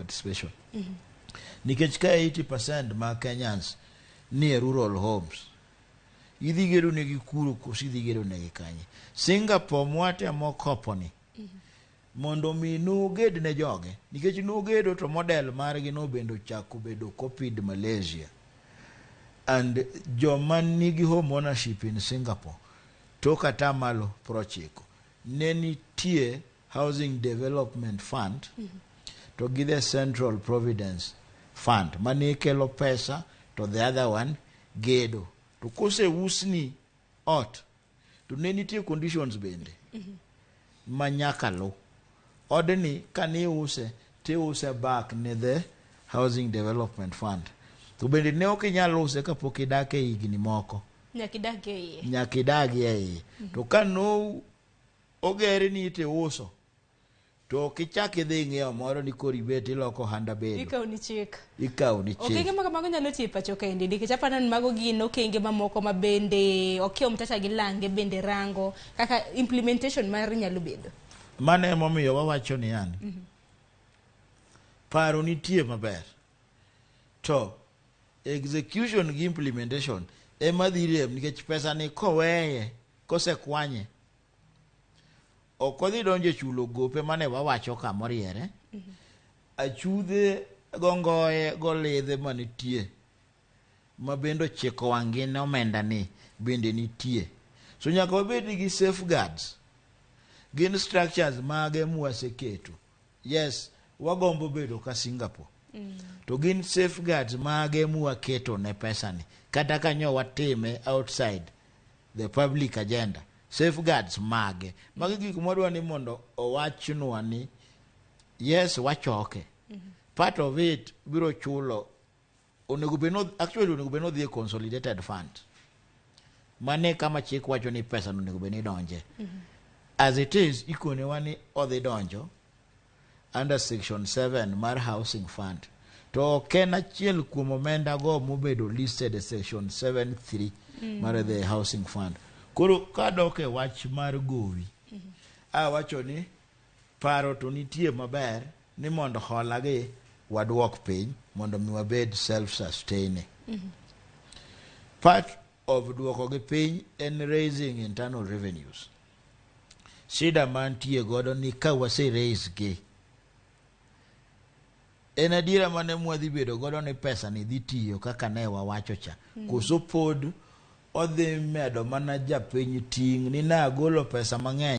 participation. Nikech ka 80% mag Kenyans ni e rural homes, idhi gedo negi kuro koso idhi gedo negi kanye? Singapore mwatemo kopo ni mondo mi noged ne joge, nikech nogedo to model margi no bende ochako bedo copied Malaysia. And joma nigi home ownership in Singapore tok 90% ne nitie Housing Development Fund to gi the Central Providence Fund mane kelo pesa to the other one gedo. To koseusni ot to ne nitie conditions bende ma nyaka lu. Odni kaniuse tiuse back ne the Housing Development Fund. To bende ne ok inyal use kapok idak e higni moko. Nyaka idag e iye. Nyaka idag e iye. To ka no ogerni tiuso to ok ichak idhi ng'iewo moro ni koro ibet iloko ohanda bedo. Ikawo ni chik. Ikawo ni chik. Okenge ma kamago nyalo tiyo e pacho kaendi nikech aparo ni mago gin okenge mamoko ma bende okiewo mtata gi lange bende rango kaka implementation mar nyalo bedo. Mano emomiyo wawacho ni yani paro nitie maber to execution gi implementation ema dhi rem, nikech pesa ni koweye kosekwanye ok odhi donjo e chulo gope mane wawacho ka moriere. Achudhe gongoye golidhe manitie ma bende ochiko wang'gi ne omenda ni bende nitie. So nyaka wabed gi safeguards. Gin structures mage mwaseketo? Yes, wagombo bedo ka Singapore. To gin safeguards mage mwaketo ne pesa ni? Kata ka nyo watime outside the public agenda. Safeguards mage? Magi gik mwadwa ni mondo owachnwa ni yes, wachoke. Part of it biro chulo onego bed no, actually onego bed ni odhi e consolidated fund. Mane kama chik wacho ni pesa no onego bed ni donje. As it is, ikonewa ni odhi donjo under section 7 mar housing fund. To ok en achiel kuom omenda go mobedo listed e section 7.3 mar the housing fund. Koro kadok e wach mar gowi, awacho ni paro to nitie maber ni mondo hola gi waduok piny mondo mi wabed self sustaining. Part of duoko gi piny en raising internal revenues. Shida mantie godo ni ka wase raise gi, en adiera mane mwadhi bedo godo ni pesa ni dhi tiyo kaka ne wawacho cha? Koso pod odhi medo mana japiny ting' ni nagolo pesa mang'eny?